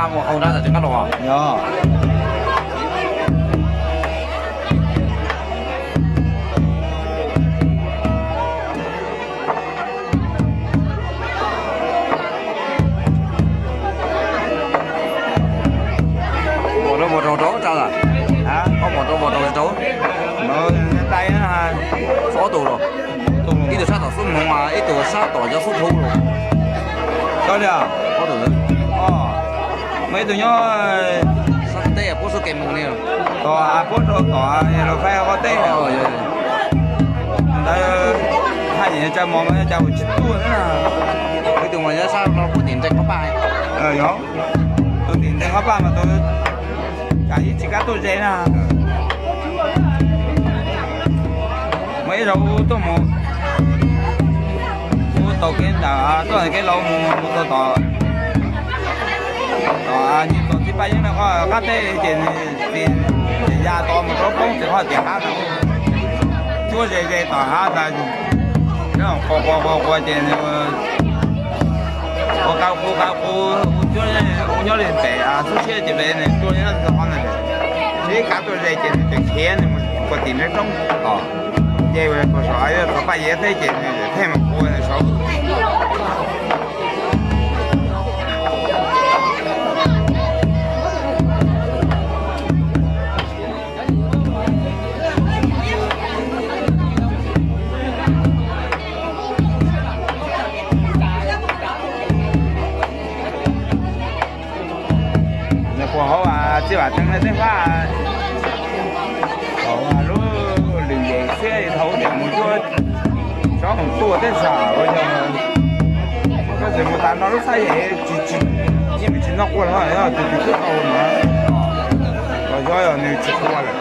Ua qhau nrab tsis nqab los. Yog. Muas rau muas raug rau tsa lawm. Koj muas rau muas raug tsis rau? Ob tug los. Ib tug sab tom xub hmoov, ib tug sab tom cov xub thub los. Ob tug. Muaj ib tug nyob sab teb puab xub kev mus li. Tom puab rau tom los faib qhov teb. Ntawd haj yam tsa mov mas tsa ua tsis tuaj na. Ib tug mas nyob sab no puab tim nreeg qhov paj. Yog, tus tim nreeg qhov paj mas tus cas yeej tsis kam tuaj ze na. Muaj ib zaug tuaj mus, kuv taug kev ntawm tuaj kev laus mus mus txog tom, tom nyias tom txiv paj yeeb na, qhov qab teb ces nws txiv ya tod mus rau poob txiv qhov tias hav ntawd, cuab ze ze tom hav ntawd, quas quas quas quas ces nws ua kav qus kav qus, ua cuab, ua nyob li pem xub siab ces pem nws tuaj li no ntag. Tsis kav tuaj ze ces nws tseem khiav nws mus puag tim nraub roob tom, nce puag saum av, txog paj yiav teb ces nws thiaj mus ua nws saud. Nws puas hauv txij vam teev tej fab, lub lwm yem xwb thaum ub tias mus cuab tsob mus tuaj teb chaws ua yog, koj tseem mus tas no lub xab yem tsis, yeej tsis noj quaj los tus tus twb tau no, los yog nws tsis quaj lawm.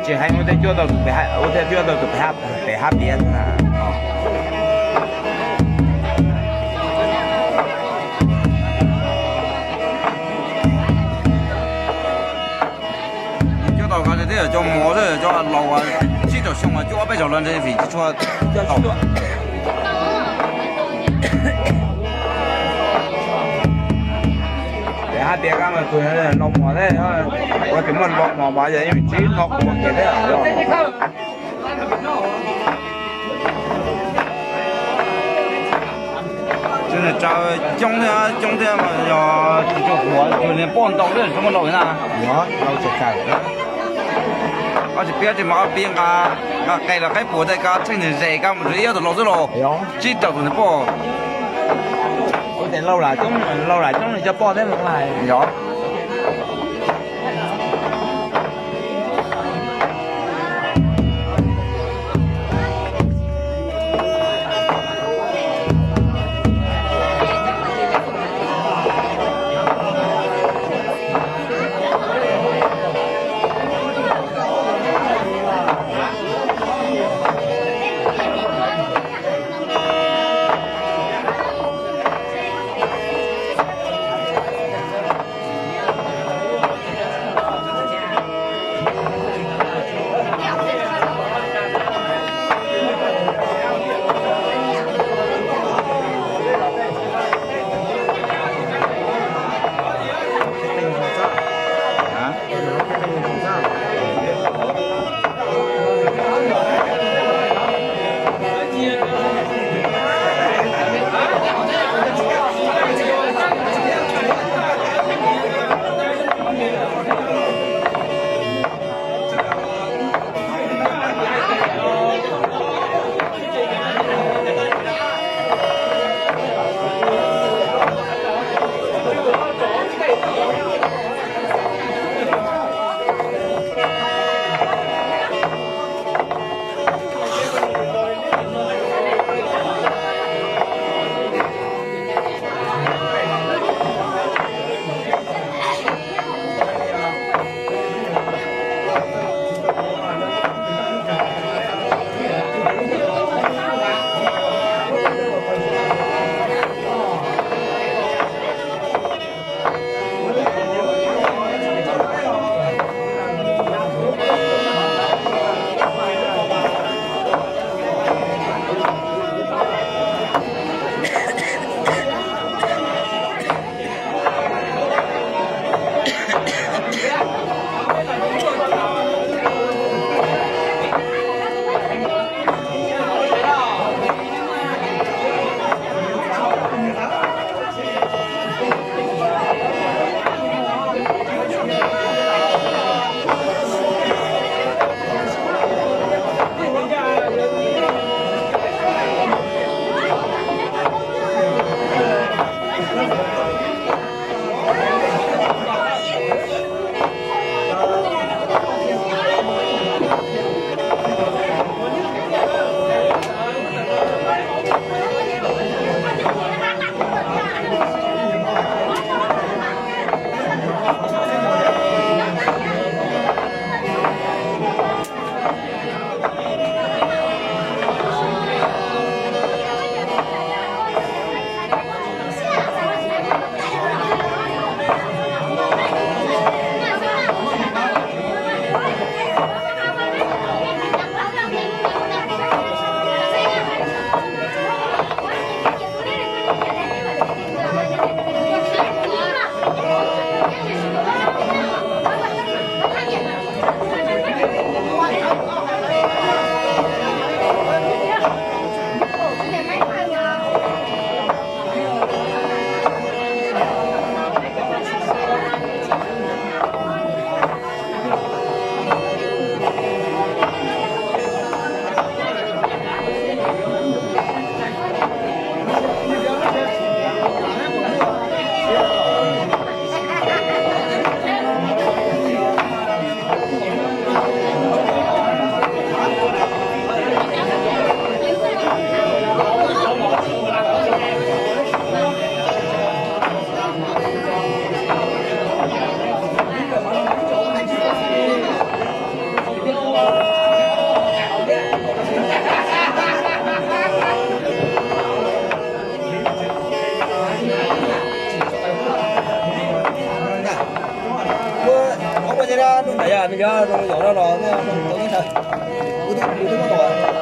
Tsis heev ua tej cuab tau tus pem, ua tej cuab tau tus pem hab piav. Cuab tau qhov twb yog cov mov xwb, cov laus tsib rau xyoo mas cuab ob peb zaug los ntshe vim tsis tshua tau. Pem hab piav kab mas tus laus mos thiab, ua tus muaj laus mos mas yog ib tsis no kuv kiag thiab. Tsaws coob thiab, coob thiab mas yog tus tsuas huam tus niag poj ntau thiab tsis muaj laus na. Koj tsis piav tsis mas ob peb nqa, nqa qe los qaib puas tej kab tsheej nws ze kab mus rau ib ob tug laus xwb los tsib rau tus niag poj. Ua tias laus lam coob, laus lam coob nws cov poj thiab mas yog. Yog zoo yaum no los nej tau teb chaws, kuv twb kuv twb muab tau.